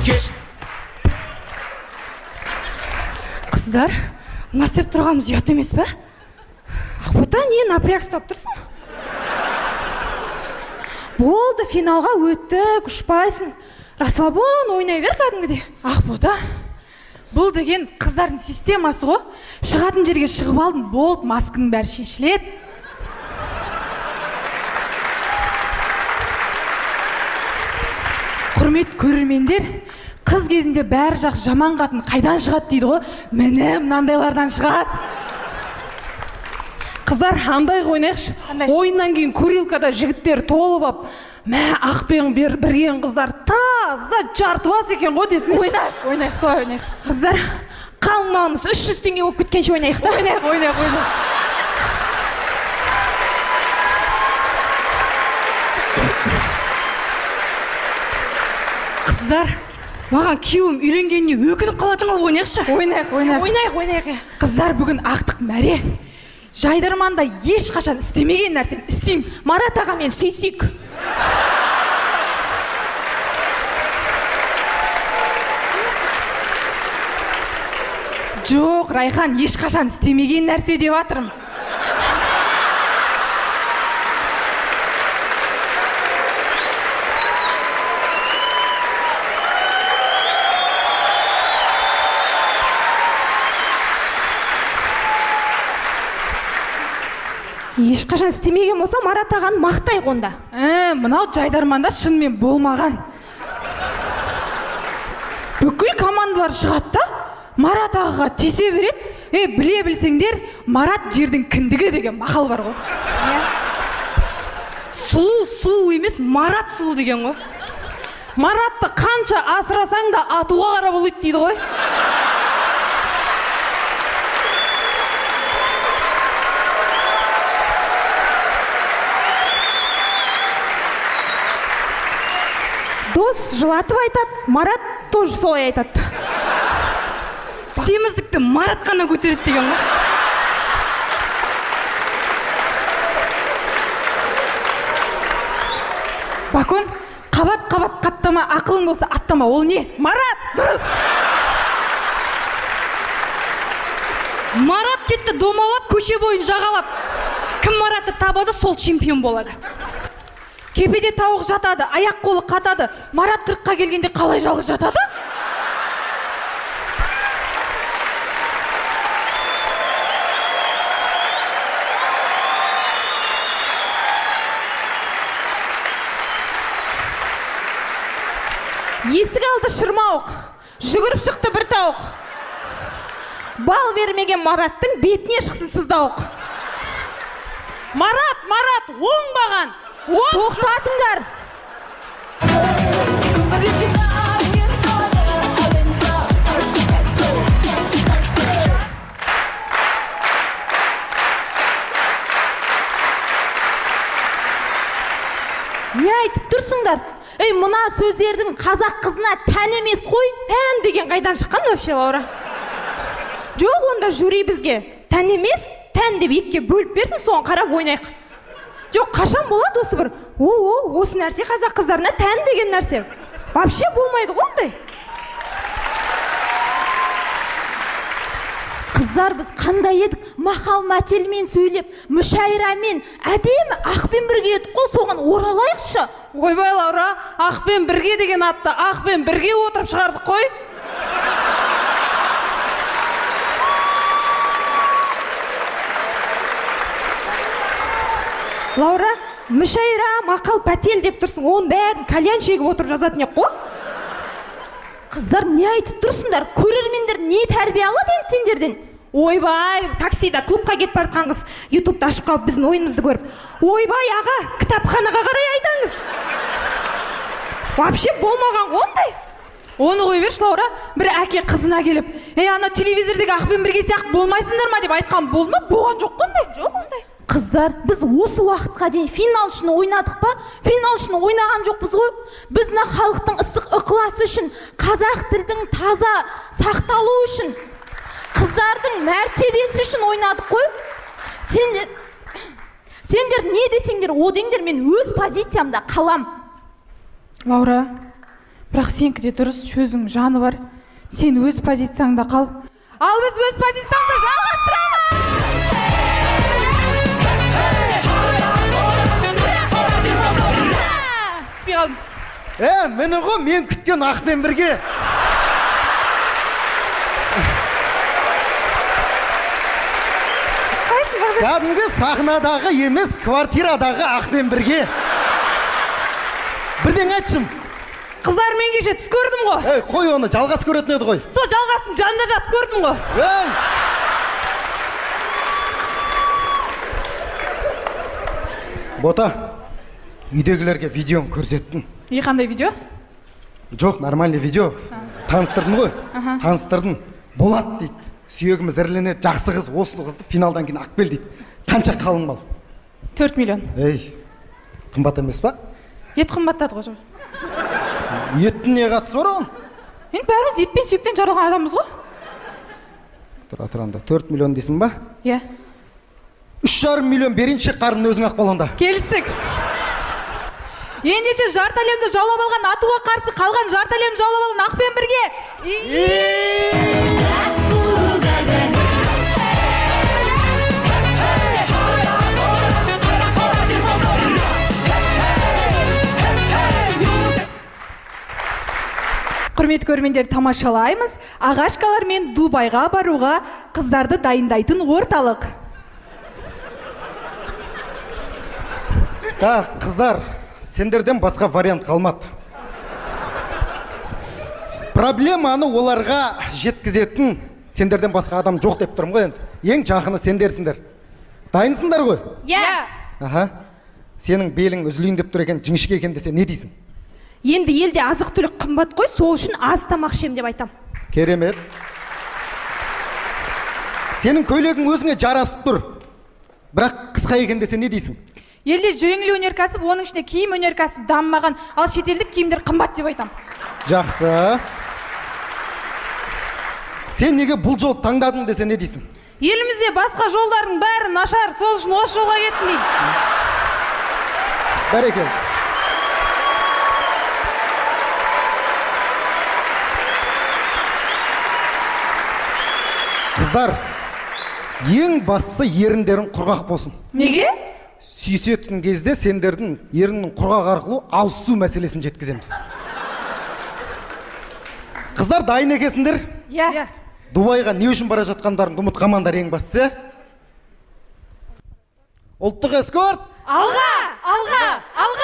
Кеш. Қыздар, мына істеп тұрғанымыз ұят емес пе? Ақбота, не напряг ұстап тұрсың? Болды, финалға өттік, ұшпайсың. Расслабон ойнай бер кәдімгідей. Ақбота, бұл деген қыздардың системасы ғой. Шығатын жерге шығып алдым, болды, маскының бәрі шешіледі. Құрмет көрермендер, қыз кезінде бәрі жақсы, жаман қатын қайдан шығады дейді ғой. Міне, мынандайлардан шығады. Қыздар, андай ойнайықшы. Қандай? Ойыннан кейін курилкада жігіттер толып алып, мә, ақпен бірген қыздар таза жарты бас екен ғой десеңші. Ойнайық, ойнайық, солай ойнайық. Қыздар, қалың малымыз 300 теңге болып кеткенше ойнайық та. Ойнайық, ойнайық, ойнайық. Қыздар, маған күйеуім үйленгеніне өкініп қалатын қылып ойнайықшы. Ойнайық, ойнайық. Ойнайық, ойнайық, иә. Қыздар, бүгін ақтық мәре. Жайдарманда ешқашан істемеген нәрсені істейміз. Марат ағамен сүйсейік. Жоқ, Райхан, ешқашан істемеген нәрсе деп жатырмын. Ешқашан істемеген болса, Марат ағаны мақтайық онда. Мынау жайдарманда шынымен болмаған. Бүкіл командалар шығады да, Марат ағаға тисе береді. Біле білсеңдер, Марат жердің кіндігі деген мақал бар ғой. Сұлу, сұлу емес, Марат сұлу деген ғой. Маратты қанша асырасаң да атуға қарап ұлиды дейді ғой. Дос жылатып айтады, Марат тоже солай айтады. Семіздікті Марат қана көтереді деген ғой. Бакун, қабат-қабат қаттама, ақылың болса аттама, ол не? Марат, дұрыс. Марат кетті домалап, көше бойын жағалап. Кім Маратты табады, сол чемпион болады. Кепеде тауық жатады, аяқ қолы қатады. Марат 40-қа келгенде қалай жалғыз жатады? Есік алды шырмауық, жүгіріп шықты бір тауық. Бал бермеген Мараттың бетіне шықсын сыздауық. Марат, Марат, оңбаған. Оң. Тоқтатыңдар. Не айтып тұрсыңдар? Ей, мына сөздердің қазақ қызына тән емес қой. Тән деген қайдан шыққан вообще, Лаура? Жоқ, онда жюри бізге тән емес, тән деп екіге бөліп берсін, соған қарап ойнайық. Жоқ, қашан болады осы бір? О, о, осы нәрсе қазақ қыздарына тән деген нәрсе. Вообще болмайды ғой ондай. Қыздар, біз қандай едік? Мақал мәтелмен сөйлеп, мүшәйрамен, әдемі ақпен бірге едік қой, соған оралайықшы. Ойбай, Лаура, ақпен бірге деген атты ақпен бірге отырып шығардық қой. Лаура, мүшәйра, мақал, пәтел деп тұрсың, оның бәрін кальян шегіп отырып жазатын ек қой. Қыздар, не айтып тұрсыңдар? Көрермендер не тәрбие алады енді сендерден? Ойбай, таксида клубқа кетіп бара жатқан қыз ютубты ашып қалып біздің ойынымызды көріп. Ойбай, аға, кітапханаға қарай айдаңыз. Вообще болмаған ғой ондай. Оны қой берші, Лаура, бір әке қызына келіп, ей, ана телевизордегі ақпен бірге сияқты болмайсыңдар ма деп айтқан болды ма? Болған жоқ қой ондай. Жоқ ондай. Қыздар, біз осы уақытқа дейін финал үшін ойнадық па? Финал үшін ойнаған жоқпыз ғой. Біз мына халықтың ыстық ықыласы үшін, қазақ тілдің таза сақталуы үшін, қыздардың мәртебесі үшін ойнадық қой. Сендер не десеңдер, о деңдер, мен өз позициямда қалам. Лаура, Бірақ сенікі де дұрыс, сөзің жаны бар. Сен өз позицияңда қал. Ал біз өз позициямызды жалғастырамыз. Түспей қалдым. Міне ғой мен күткен Ақпен бірге. Қайсы, Мағжан? Кәдімгі сахнадағы емес, квартирадағы Ақпен бірге. Бірдеңе айтшым. Қыздар, мен кеше түс көрдім ғой. Ей, қой оны, Жалғас көретін еді ғой. Сол Жалғастың жанында жатып көрдім ғой. Ей! Бота, үйдегілерге видеоны көрсеттім. И қандай видео? Жоқ, нормальный видео. Таныстырдым ғой. Таныстырдым. Болады дейді. Сүйегіміз іріленеді, жақсы қыз, осы қызды финалдан кейін алып кел дейді. Қанша қалың мал? 4 миллион. Ей, қымбат емес па? Ет қымбаттады ғой. Еттің не қатысы бар оған? Енді бәріміз ет пен сүйектен жаралған адамбыз ғой. Тұра тұранда, 4 миллион дейсің ба? Иә. 3,5 миллион берейінші, қарын өзің ақ бол онда. Келістік. Ендеше жарты әлемді жаулап алған атуға қарсы қалған жарты әлемді жаулап алған Ақпен бірге. Құрметті көрермендер, тамашалаймыз. Ағашкалар мен Дубайға баруға қыздарды дайындайтын орталық. Так, қыздар, сендерден басқа вариант қалмады. Проблеманы оларға жеткізетін сендерден басқа адам жоқ деп тұрмын ғой енді. Ең жақыны сендерсіңдер. Дайынсыңдар ғой? Иә. Аха. Сенің белің үзілейін деп тұр екен, жіңішке екен десе не дейсің? Енді елде азық-түлік қымбат қой, сол үшін аз тамақ ішемін деп айтам. Керемет. Сенің көйлегің өзіңе жарасып тұр. Бірақ қысқа екен десе не дейсің? Елде жеңіл өнеркәсіп, оның ішінде киім өнеркәсіп дамымаған, ал шетелдік киімдер қымбат деп айтам. Жақсы. Сен неге бұл жолды таңдадың десе не дейсің? Елімізде басқа жолдардың бәрі нашар, сол үшін осы жолға кеттім дейді. Бәрекелді. Қыздар, ең бастысы еріндерің құрғақ болсын. Неге? Сүйісетін кезде сендердің еріннің құрғақ арқылы ауыз су мәселесін жеткіземіз. Қыздар, дайын екенсіңдер? Иә. Дубайға не үшін бара жатқандарыңды ұмытқамаңдар ең бастысы. Ұлттық эскорт! Алға! Алға! Алға!